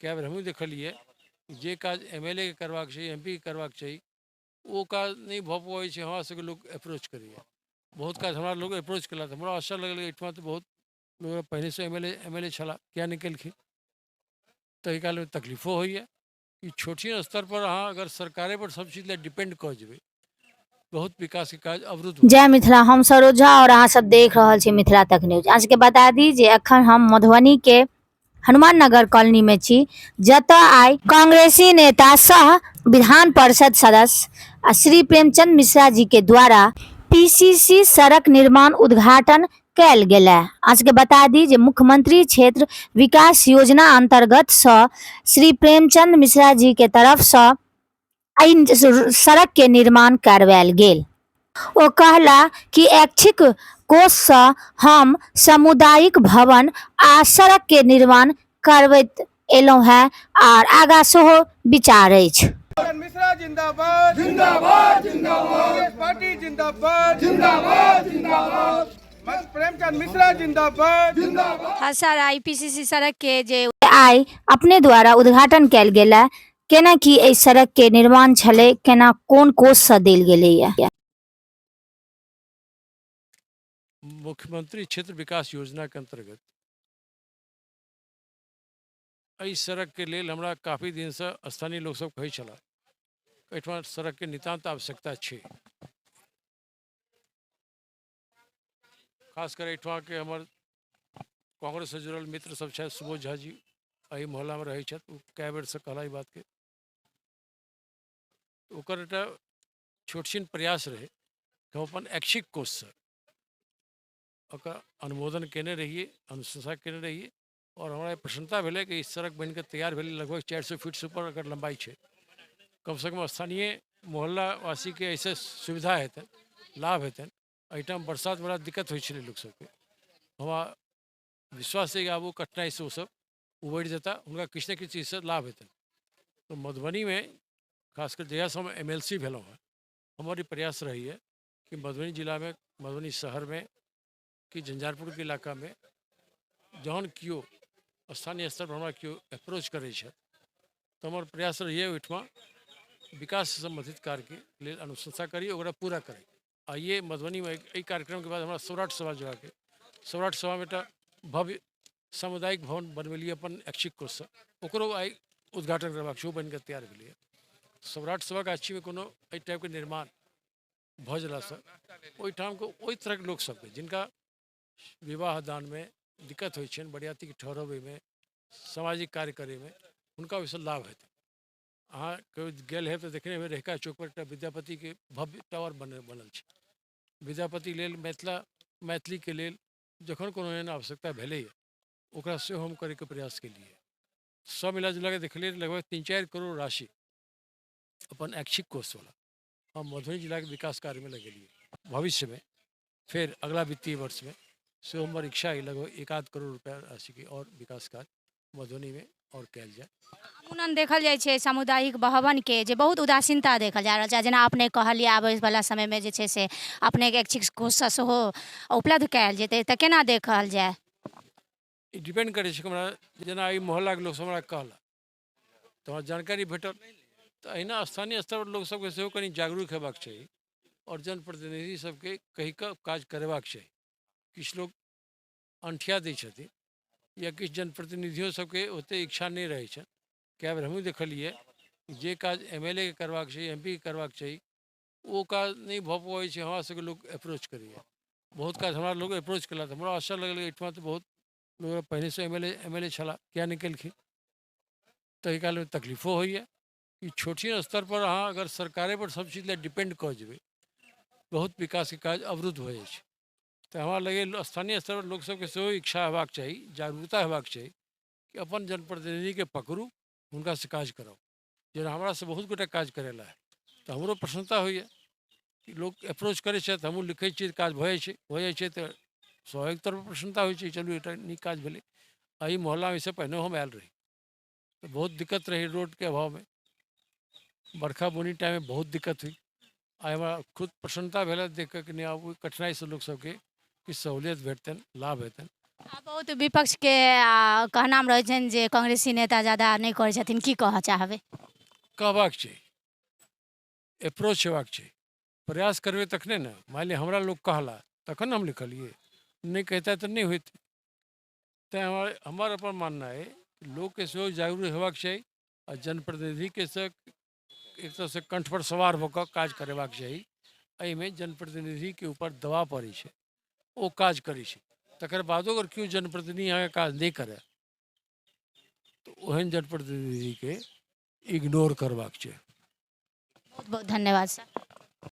कए बेर हमहूँ देखलियै जे काज एमएलए के करबाक चाही, एमपी के करबाक चाही, ओ काज नहि भऽ पबै छै। हमरा सबके लोक अप्रोच करैए, बहुत काज हमरा लोक अप्रोच केलक। हमरा आश्चर्य लगल, एहिठमा तऽ बहुत लोक पहिनेसँ एमएलए छलाह, किया नहि केलखिन। ताहि कालमे तकलीफो होइए कि छोट स्तर पर अहाँ अगर सरकारे पर सब चीज लए डिपेंड कऽ जेबै, बहुत विकासके काज अवरुद्ध। जय मिथिला, हम सरोज झा और अहाँ सब देख रहल छी मिथिला तक न्यूज। अहाँ सबके बता दी जे अखन हम मधुबनी के हनुमान नगर कॉलोनी में छी, जतऽ आइ कांग्रेसी नेता सह विधान परिषद सदस्य आ श्री प्रेमचंद मिश्रा जी के द्वारा पीसीसी सड़क निर्माण उद्घाटन कयल गेल। अहाँ सबके बता दी जे मुख्यमंत्री क्षेत्र विकास योजना अंतर्गत सँ श्री प्रेमचंद मिश्रा जी के तरफ सँ एहि सड़क के निर्माण करवायल गेल। ओ कहला कि ऐच्छिक कोष सँ हम सामुदायिक भवन आ सड़क के निर्माण करबैत एलहुं हैं आर आगा सेहो विचार अछि। मिश्रा जिंदाबाद जिंदाबाद जिंदाबाद, कांग्रेस पार्टी जिंदाबाद जिंदाबाद जिंदाबाद, प्रेमचंद मिश्रा जिंदाबाद जिंदाबाद। हाँ सर, आईपीसीसी सड़क के जे आइ अपने द्वारा उद्घाटन कयल गेल है, केना की एहि सड़क के निर्माण छलै, केना कोन कोष से देल गेलैया? मुख्यमंत्री क्षेत्र विकास योजना के अंतर्गत एहि सड़कके लेल हमरा काफी दिनसँ स्थानीय लोकसभ कहै छलाह, एहिठमा सड़कके नितान्त आवश्यकता छै। खास कर एहिठमाके हमर कांग्रेससँ जुड़ल मित्र सब छथि, सुबोध झा जी एहि मोहल्लामे रहै छथि, ओ कए बेरसँ कहला ई बातके। ओकर एकटा छोटछिन प्रयास रहै कि हम अपन ऐच्छिक कोषसँ ओकर अनुमोदन केने रहियै, अनुशंसा केने रहियै और हमरा प्रसन्नता भेलै कि ई सड़क बनिके तैयार भेलै। लगभग 400 फीटसँ ऊपर एकर लम्बाइ छै। कमसँ कम स्थानीय मोहल्लावासीके एहिसँ सुविधा हेतनि, लाभ हेतनि। एहिठाम बरसात बड़ा दिक्कत होइ छलै लोक सबके। हमरा विश्वास छै कि आब ओ कठिनाइसँ ओसब उबरि जेता, हुनका किछु ने किछु चीजसँ लाभ हेतनि। तऽ मधुबनीमे खास कर जहियासँ हम एमएलसी भेलहुँ हेँ, हमर ई प्रयास रहैए कि मधुबनी जिलामे, मधुबनी शहरमे कि झंझारपुरके इलाकामे जहन केओ स्थानीय स्तर पर हमरा केओ अप्रोच करै छथि तऽ हमर प्रयास रहैए ओहिठमा विकाससँ सम्बन्धित कार्यके लेल अनुशंसा करी, ओकरा पूरा करी। आइए मधुबनीमे एहि कार्यक्रमके बाद हमरा सौराठ सभा जयबाक। सौराठ सभामे एकटा भव्य सामुदायिक भवन बनबेलियै अपन ऐच्छिक कोषसँ, ओकरो आइ उद्घाटन करबाक छै, ओ बनिकऽ तैयार भेलैए। सौराठ सभा गाछीमे कोनो एहि टाइपके निर्माण भऽ जेलासँ ओहिठामके ओहि तरहके लोकसभके जिनका विवाह दानमे दिक्कत होइ छनि, बरियातीके ठहरबैमे, सामाजिक कार्य करैमे, हुनका ओहिसँ लाभ हेतै। अहाँ कहियो गेल हेब तऽ देखने हेबै रहिका चौकपर एकटा विद्यापतिके भव्य टावर बनल छै। विद्यापति लेल, मिथिला मैथिलीके लेल जखन कोनो एहन आवश्यकता भेलैए ओकरा सेहो हम करैके प्रयास केलियै। सब मिला जुला कऽ देखलियै लगभग 3-4 करोड़ राशि अपन ऐच्छिक कोषवला हम मधुबनी जिलाके विकास कार्यमे लगेलियै। भविष्यमे फेर अगला वित्तीय वर्षमे सेहो हमर इच्छा अइ लगभग 1-आध करोड़ रुपया राशिके आओर विकास कार्य मधुबनीमे आओर कयल जाय। अमूनन देखल जाइ छै सामुदायिक भवनके जे बहुत उदासीनता देखल जा रहल छै। जेना अपने कहलियै आबै वला समयमे जे छै से अपनेके ऐच्छिक कोषसँ सेहो उपलब्ध कयल जेतै, तऽ केना देखल जाय? ई डिपेंड करै छै। हमरा जेना एहि मोहल्लाके लोकसभ हमरा कहला तऽ हमरा जानकारी भेटल, तऽ अहिना स्थानीय स्तर पर लोकसभके सेहो कनि जागरूक हेबाक चाही आओर जनप्रतिनिधि सबके कहि कऽ काज करेबाक चाही। किछु लोक अनठिया दै छथिन या किछु जनप्रतिनिधियो सबके ओतेक इच्छा नहि रहै छनि। कए बेर हमहूँ देखलियै जे काज एमएलए के करबाक चाही, एमपी के करबाक चाही, ओ काज नहि भऽ पबै छै। हमरा सबके लोक अप्रोच करैए, बहुत काज हमरा लोक अप्रोच केलक। हमरा आश्चर्य लगल, एहिठमा तऽ बहुत लोक पहिनेसँ एमएलए छलाह, किया नहि केलखिन। ताहि कालमे तकलीफो होइए कि छोट स्तर पर अहाँ अगर सरकारे पर सब चीज लए डिपेंड कऽ जेबै, बहुत विकासके काज अवरुद्ध भऽ जाइ छै। तऽ हमरा लगैए स्थानीय स्तर पर लोकसभके सेहो इच्छा हेबाक चाही, जागरूकता हेबाक चाही कि अपन जनप्रतिनिधिके पकड़ू, हुनकासँ काज कराउ। जेना हमरासँ बहुत गोटा काज करेला है तऽ हमरो प्रसन्नता होइए कि लोक अप्रोच करै छथि, हमहूँ लिखै छियै, काज भऽ जाइ छै, भऽ जाइ छै तऽ स्वाभाविक तौर पर प्रसन्नता होइ छै, चलू एकटा नीक काज भेलै। एहि मोहल्लामे एहिसँ पहिने हम आयल रही तऽ बहुत दिक्कत रहै रोडके अभावमे, बरखा बुनी टाइममे बहुत दिक्कत होइ। आइ हमरा खुद प्रसन्नता भेल देख कऽ कि नहि आब ओहि कठिनाइसँ लोकसभके किछु सहूलियत भेटतनि, लाभ हेतनि। आ बहुत विपक्षके कहनाम रहै छनि जे कांग्रेसी नेता ज्यादा नहि करै छथिन, की कहऽ चाहबै? कहबाक छै, अप्रोच हेबाक छै, प्रयास करबै तखने ने। मानि लिअ हमरा लोक कहला तखन ने हम लिखलियै, नहि कहिता तऽ नहि होइत। तैँ हमर हमर अपन माननाइ अइ लोकके सेहो जागरूक हेबाक चाही आ जनप्रतिनिधिके से एक तरहसँ कण्ठपर सवार भऽ कऽ काज करेबाक चाही। एहिमे जनप्रतिनिधिके ऊपर दबाव पड़ै छै, ओ काज करै छै, तकर बादो अगर केओ जनप्रतिनिधि अहाँके काज नहि करय तऽ ओहन जनप्रतिनिधिके इग्नोर करबाक छै। बहुत बहुत धन्यवाद सर।